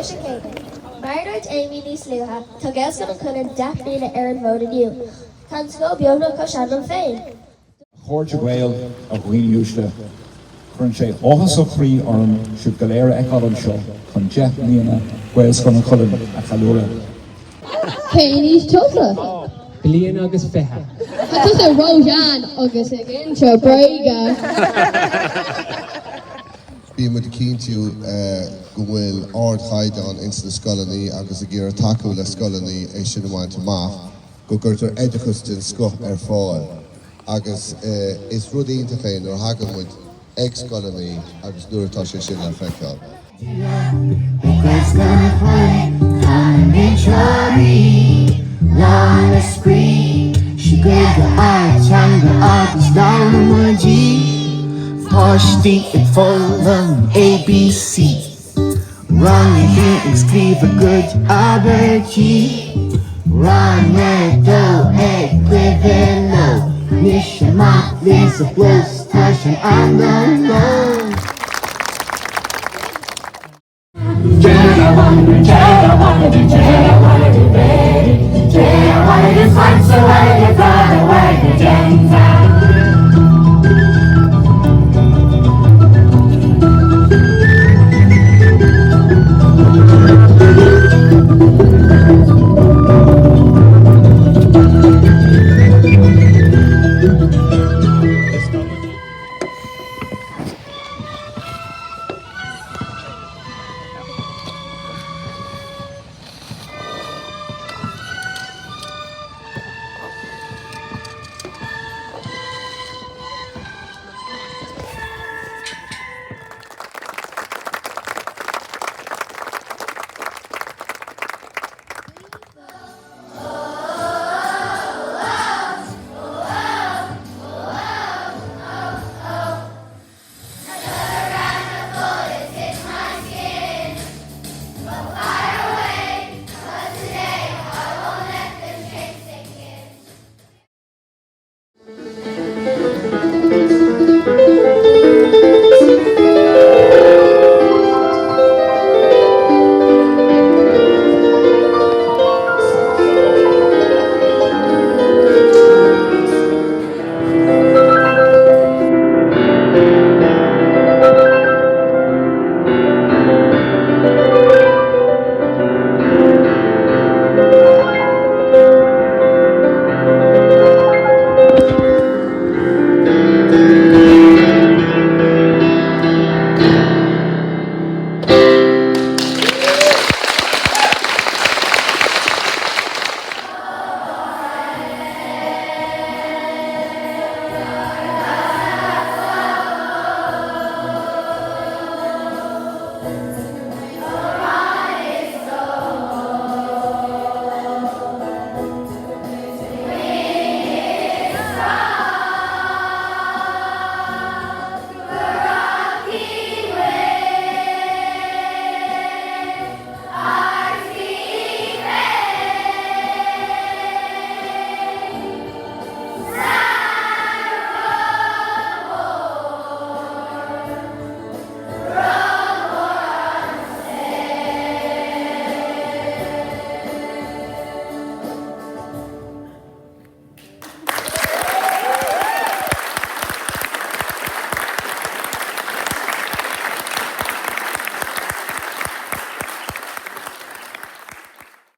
Mise Céimeann. Mar a dúirt Amy níos luaithe, tá Gaelscoil an Chuilinn 10 mbliana ar an bhfód inniu. Tá an scoil beagnach chomh sean liom féin. A chairde Gael, a dhaoine uaisle, cuireann sé áthas ó chroí orm sibh go léir a fheiceáil anseo chun 10 mbliana Ghaelscoil an Chuilinn a cheiliúradh. Cén aois tusa? Bliain agus 20. Tá tusa ró-shean agus ag inse bréige. Bíonn muid ag cinntiú go bhfuil ardchaighdeán ins na scoileanna agus ag iarraidh tacú le scoileanna é sin a bhaint amach, go gcuirtear oideachas den scoth ar fáil agus is rud iontach é nuair a thagann muid ag scoileanna agus nuair atá sé sin le feiceáil. Páistí ag foghlaim ABC Rang a haon ag scríobh a gcuid abairtí Rang a dó ag cluiche leo Anois amach linn sa chlós tá sé in am don lón.